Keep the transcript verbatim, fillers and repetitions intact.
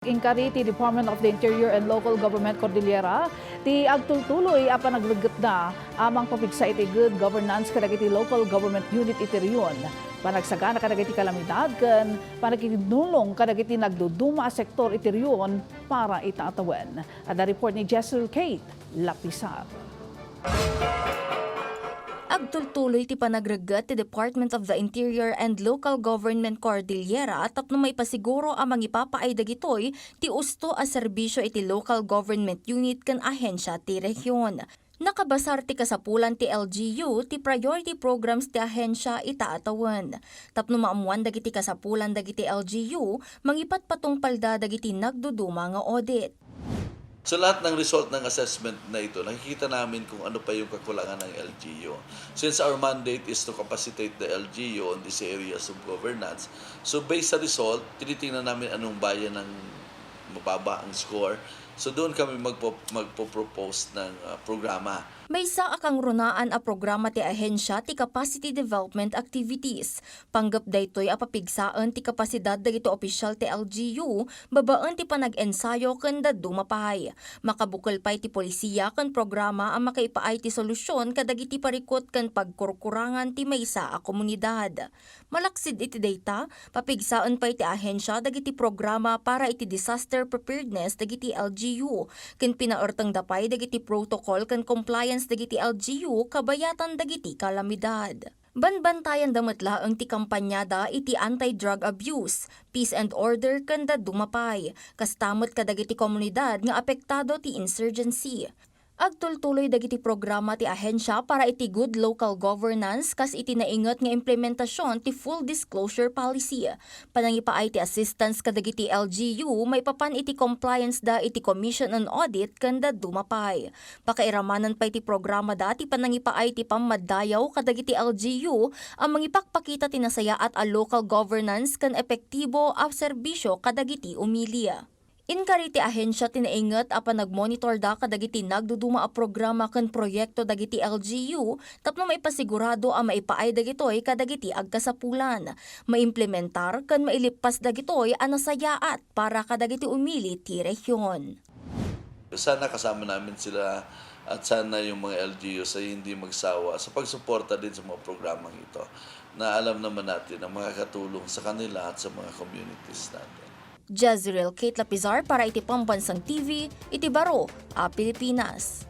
Inkari ti Department of the Interior and Local Government Cordillera ti agtultuloy a panagreggetda a mangpapigsa iti good governance kadagiti local government unit iti rehiyon, panagsagana kadagiti kalamidad ken panagkidnulong kadagiti nagduduma a sektor iti rehiyon para ita a tawen. Adda report ni Jezreel Kate Lapisar. Agtultuloy ti panagregget ti Department of the Interior and Local Government Cordillera tapno maipasiguro a mangipapaay dagitoy ti usto a serbisio iti local government unit ken ahensia ti rehiyon. Nakabasar ti kasapulan ti L G U ti priority programs ti ahensia ita a tawen. Tapno maammuan dagiti kasapulan dagiti L G U, mangipatpatungpalda dagiti nagduduma nga audit. So lahat ng result ng assessment na ito, nakikita namin kung ano pa yung kakulangan ng L G U. Since our mandate is to capacitate the L G U on these areas of governance, so based sa result, tinitingnan namin anong bayan ng mababa ang score. So doon kami magpo, magpo-propose ng ah, programa. Maysa a kangrunaan a programa ti ahensia ti capacity development activities. Panggep daytoy a papigsaen ti kapasidad dagiti opisyal ti L G U babaen ti panag-ensayo ken dadduma pay. Makabukel pay ti polisiya ken programa a makaipaay ti solusion kadagiti parikut ken pagkurkurangan ti maysa a komunidad. Malaksid iti dayta, papigsaen pay ti ahensia dagiti programa para iti disaster preparedness dagiti L G U, ken pinaertengda pay dagiti protocol ken compliance dagiti L G U kabayatan dagiti kalamidad. Banbantayanda met laeng ti kampanyada iti anti-drug abuse, peace and order ken dadduma pay, kasta met kadagiti komunidad nga apektado ti insurgency. Agtultuloy dagiti programa ti ahensia para iti good local governance kas iti nainget nga implementasion ti full disclosure policy. Panangipaay ti assistance kadagiti L G U maipapan iti compliance da iti Commission on Audit ken dadduma pay. Pakairamanen pay ti programa da ti panangipaay ti pammaddayaw kadagiti L G U a mangipakpakita ti nasayaat a local governance ken epektibo a serbisio kadagiti umili. Inkari ti ahensia ti nainget a panagmonitorda kadagiti nagduduma a programa ken proyekto dagiti L G U tapno maipasigurado a maipaay dagitoy kadagiti agkasapulan, maimplementar ken mailippas dagitoy a nasayaat para kadagiti umili ti rehiyon. Sana kasama namin sila at sana yung mga L G Us ay hindi magsawa sa pagsuporta din sa mga programang ito na alam naman natin na makakatulong sa kanila at sa mga communities natin. Jezreel Kate Lapizar para iti Pambansang T V, iti baro a Pilipinas.